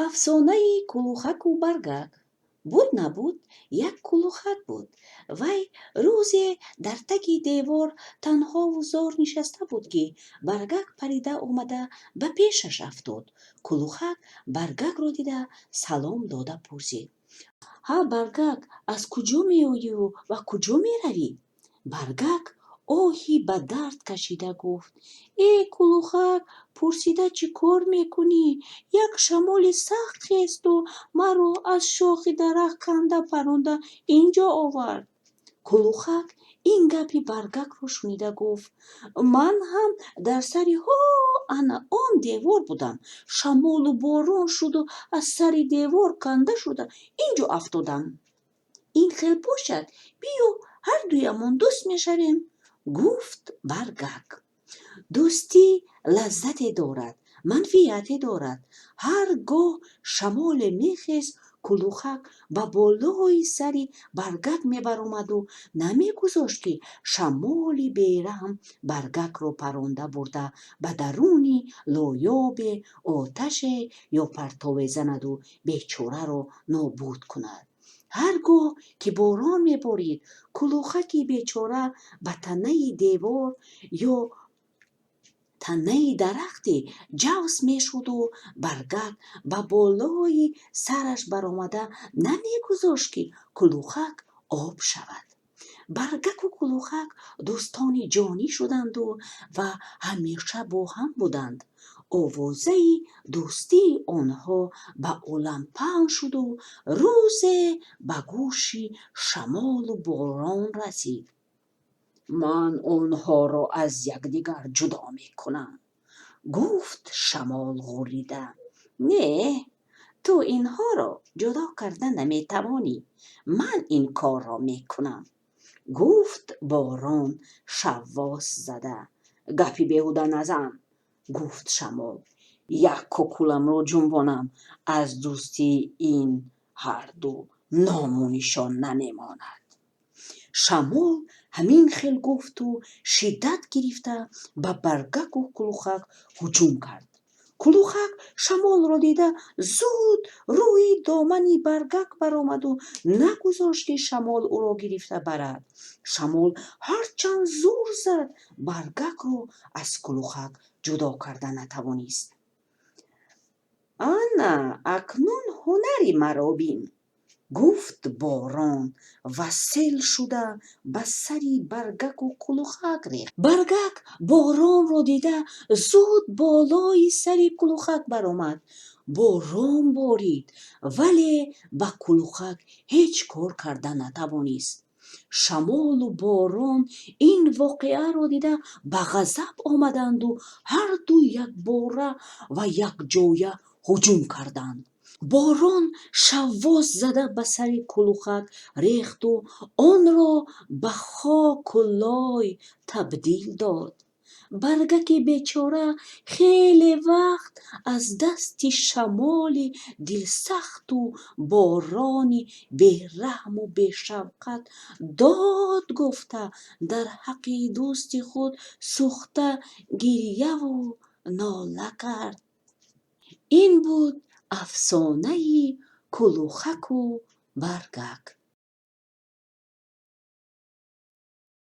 Афсонаи кулухаку баргак. Буд, набуд, як кулухак буд. Вай рӯзе дар таги девор танҳову зор нишаста буд, ки баргак парида омада, ба пешаш афтод. Кулухак баргакро дида, салом дода пурсид: «Ҳа, баргак, аз куҷо меоюю ва куҷо меравӣ?» Баргак оҳи ба дард кашида гуфт: «Э, кулухак, пурсида чӣ кор мекунӣ? Як шамоли сахт хесту маро аз шохи дарахт канда паронда ин ҷо овард». Кулухак ин гапи баргакро шунида гуфт: «Ман ҳам дар сари ҳо ана он девор будам. Шамолу борон шуду аз сари девор канда шуда ин ҷо афтодам. Ин хел бошад, биё, ҳардуямон дӯст мешавем», гуфт баргак. Дӯстӣ лаззате дорад, манфиате дорад. Ҳар гоҳ шамоле мехест, кулухак ба болои сари баргак мебаромаду намегузошт, ки шамоли бераҳм баргакро паронда бурда ба даруни лоёбе, оташе ё партове занаду бечораро нобуд кунад. Ҳар гоҳ ки борон меборид, кулухаки бечора ба танаи девор ё танаи дарахте ҷавс мешуду баргак ба болои сараш баромада намегузошт, ки кулухак об шавад. Баргаку кулухак дӯстони ҷонӣ шуданду ва ҳамеша бо ҳам буданд. Овозаи дӯстии онҳо ба олам паҳн шуду рӯзе ба гӯши шамолу борон расид. «Ман онҳоро аз якдигар ҷудо мекунам», гуфт шамол ғуррида. «Не, ту инҳоро ҷудо карда наметавонӣ, ман ин корро мекунам», гуфт борон шаввос зада. «Гапи беҳуда назан», гуфт шамол. «Як кукуламро ҷунбонам, аз дӯстии ин ҳарду ному нишон намемонад». Шамол ҳамин хел гуфту шиддат гирифта ба баргаку кулухак ҳуҷум кард. Кулухак шамолро дида, зуд рӯи домани баргак баромаду нагузошт, ки шамол ӯро гирифта барад. Шамол ҳарчанд зӯр зад, баргакро аз кулухак ҷудо карда натавонист. «Ана акнун ҳунари маро бин», гуфт борон ва сел шуда ба сари баргаку кулухак рехт. Баргак боронро дида, зуд болои сари кулухак баромад. Борон борид, вале ба кулухак ҳеҷ кор карда натавонист. Шамолу борон ин воқеаро дида, ба ғазаб омаданду ҳарду якбора ва якҷоя ҳуҷум карданд. Борон шаввоз зада ба сари кулухак рехту онро ба хоку лой табдил дод. Баргаки бечора хеле вақт аз дасти шамоли дилсахту борони бераҳму бешафқат дод гуфта, дар ҳаққи дӯсти худ сӯхта гирьяву нола кард. Ин буд афсонаи кулухаку баргак.